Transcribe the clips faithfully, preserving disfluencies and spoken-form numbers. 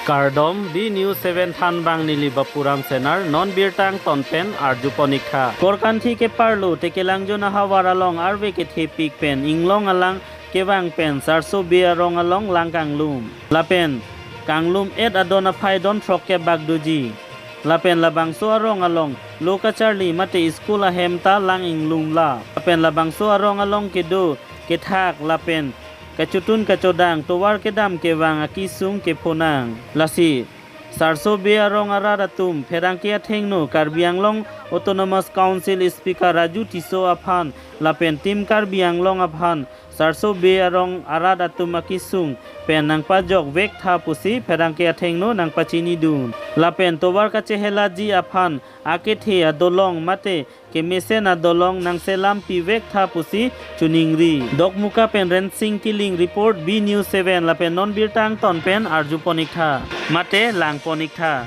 Kardom, B News seven thanbang neli Bapuram Senar, non birta angton pen arjupon-ik tha. Korkanthi keparlo Tekelangjun ahavar along arve kethepik pen inglong alang kevang pen Sarso Bey arong along lang kanglum. Lapen kanglum-et adon aphai don throkkep bak doji. Lapen labangso arong along lo kacharli mate school ahem ta lang inglum la. Lapen labangso arong along kedo kethak lapen kachotun kachodang tovar kedam kevang akesung kephonang. Lasi Sarso Bey arong arat atum pherangke athengno Karbi Anglong Autonomous Council Speaker Raju Tisso aphan lapen Team Karbi Anglong aphan Sarso Bey arong arat atum akesung pen nangpajokvek tha pusi pherangke athengno nangpachinidun. Lapen tovar kachehelaji aphan akethe adolong mate kemesen adolong nangselam pivek tha pusi choningri. Dokmoka pen Rensing Killing report, B News seven, lapen non birta angton pen arjupon-ik tha. Mate langpon-ik tha.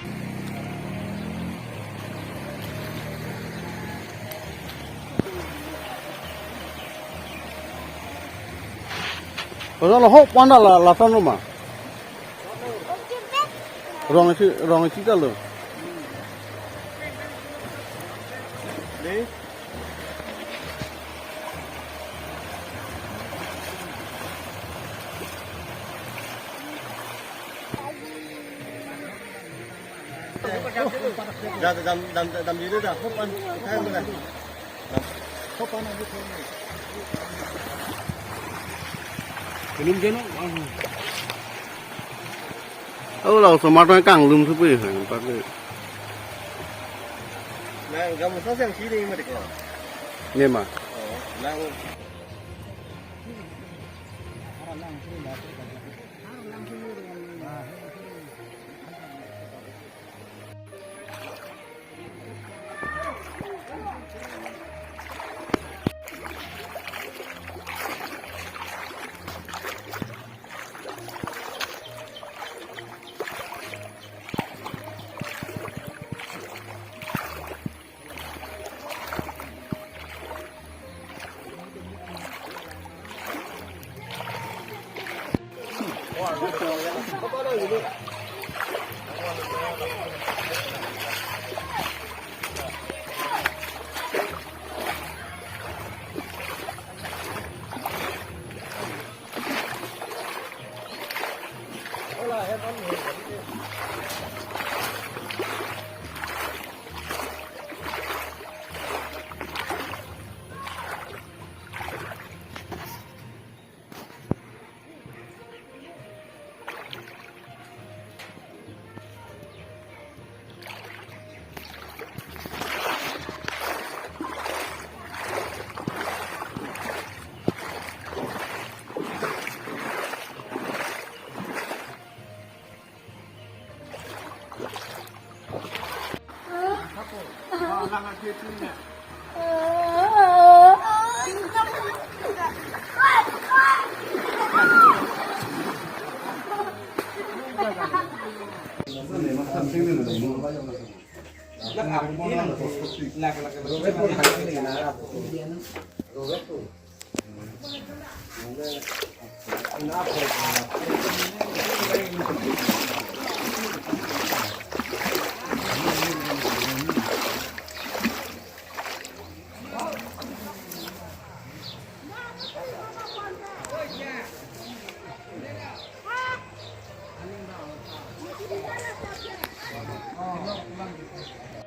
Pada lo hok panda la, lason rumah. Rong isi, rong isi ta lo. Dam, dam, dam, dam dulu dah. Hop an. Hai, mana? Belum jeno. Oh, langsung matang kanglum sepi, empat ni. Nah, kamu sasang sini mati ko. Ni ma. Oh, nah.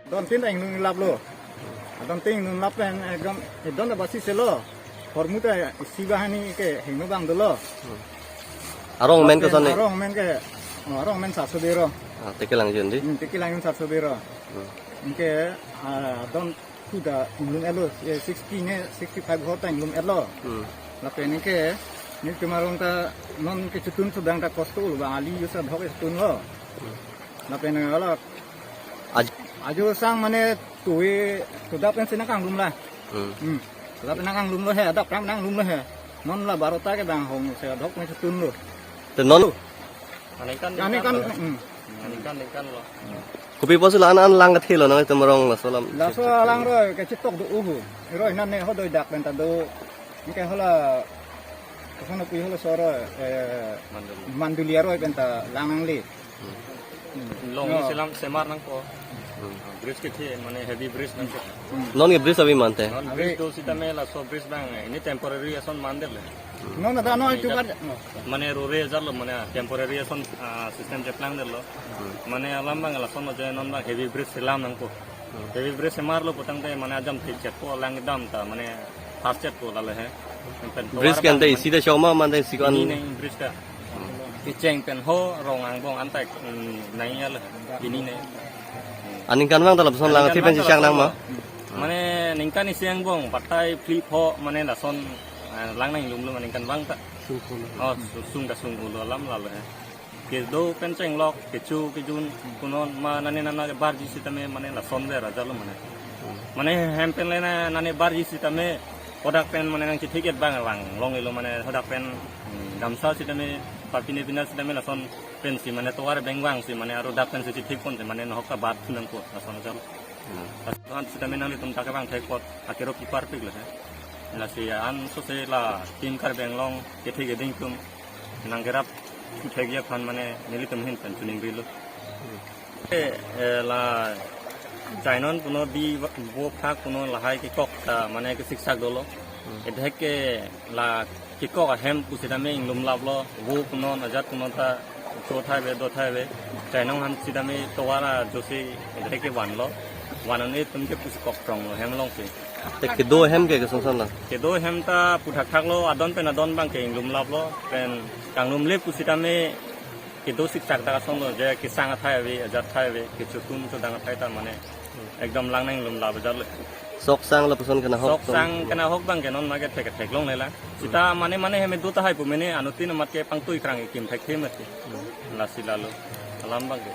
Don tin inglum lap lo. Don tin inglum lap pen ekdom, ekdom da basi selo. Hormu ta isi bahani ke hingno bang dolo. Arong men ke sani? Arong men ke, oh, arong men Sarso Bey arong. Ah, Tekelangjun di? Hmm, Tekelangjun Sarso Bey arong. Hmm. Anke, ah, don sudah inglum-et lo, eh, sixty ne, sixty-five ghor ta inglum-et lo. Hmm. Lapen anke, nelitum arong ta non kechotun sudang ta kosto lo, bang ali yusa dhok chotun lo. Hmm. Lapen ala Aj- ajo sang mane tui sudah pensi nangkanglum la. Hmm. Hmm. Lapen nangkanglum lo he, adap ram nanglum lo he. Non la barota ke bang hong se dhok me chotun lo. Te non? Aningkan, aningkan, aningkan lo. Hmm. Aningkan, aningkan lo. Kopi pusi la-an an lang kethe lo nangtum arong laso alam? Laso alang roi kechetok do uhu. Roi nan ne hodoi dak pen ta do. Anke hala, koson pi hala soro, eh, Manduli. Manduli aroi pen ta lang nangle. Longri selam semar nangpo. Bridge kethe mane heavy bridge nangpo. Non ke bridge ave mante. Non bridge do sitame laso bridge abang ini temporary ason mandetlo. Non ada non itu kan. Mane rore ajarlo mane temporary ason, ah, system cheplangdetlo. Mane alam abang lason lo je non abang heavy bridge selam nangpo. Heavy bridge semarlo putangte mane ajam thik chetpo lang dam ta mane fast chetpo lale he. Pen bridge tovar kan te abang isi ta choma mante isi kan. Pini neng bridge ta. Kecheng pen ho rong angbong antai, mm, nai ya le. Pini neng. Aningkan abang ta lapuson lang Aningkan thik pen abang ta chechak nang ma? Mane ningkan isi angbong patai flip ho mane lason, eh, lang nang lumlo mane ningkan abang ta. Oh, su- sung ta sung ulo alam lalo he. Kedo pen chenglok, kecho kejun, punon ma nane nana ke barji sitame mane lason ver ajarlo mane. Mane hem pen le na nane barji sitame hodak pen mane nang chithik et abang lang longlo mane hodak pen, mm, gamsa sitame papine pina sitame lason pensi mane tovar bengvangsi mane aro dak pensi chithik ponsi mane nohok ta bat nangpo lason ajar. Lason sitame nanglitum ta kevang thek apot akero kipar piklo he. Lasi an sose la Team Karbi Anglong kethe keding atum nangkerap thek aphan mane nelitum ahin pen chiningrilo. Eh, eh, la Chainon puno bi vo phak puno lahai kekok ta mane kesiksak dolo. Edhek ke la kekok ahem pusitame inglumlaplo, vo punon ajat punon ta cho thai ave, do thai ave. Chainon han sitame tovar ajosi edhek ke vanlo. Vanone atum ke pusi kok pronglo hem alongsi. Te kedo ahem ke kesung san la? Kedo ahem ta puthakthaklo, adon pen adon abang ke inglumlaplo, pen kanglumle pusitame kedo siksak ta asonlo, je kesang athai ave, ajat athai ave, kecho atum chodang athai ta mane ekdom lang nang lumlap ajarlo. Sok sang lapuson kenahok. Sok sang kenahok abang ke non ma ke thek theklongle la. Sita mane mane hem do tahai pu mene anuttin amat ke pangtui krang kim thekthe mati. Lasi lalo. Alam abang ke.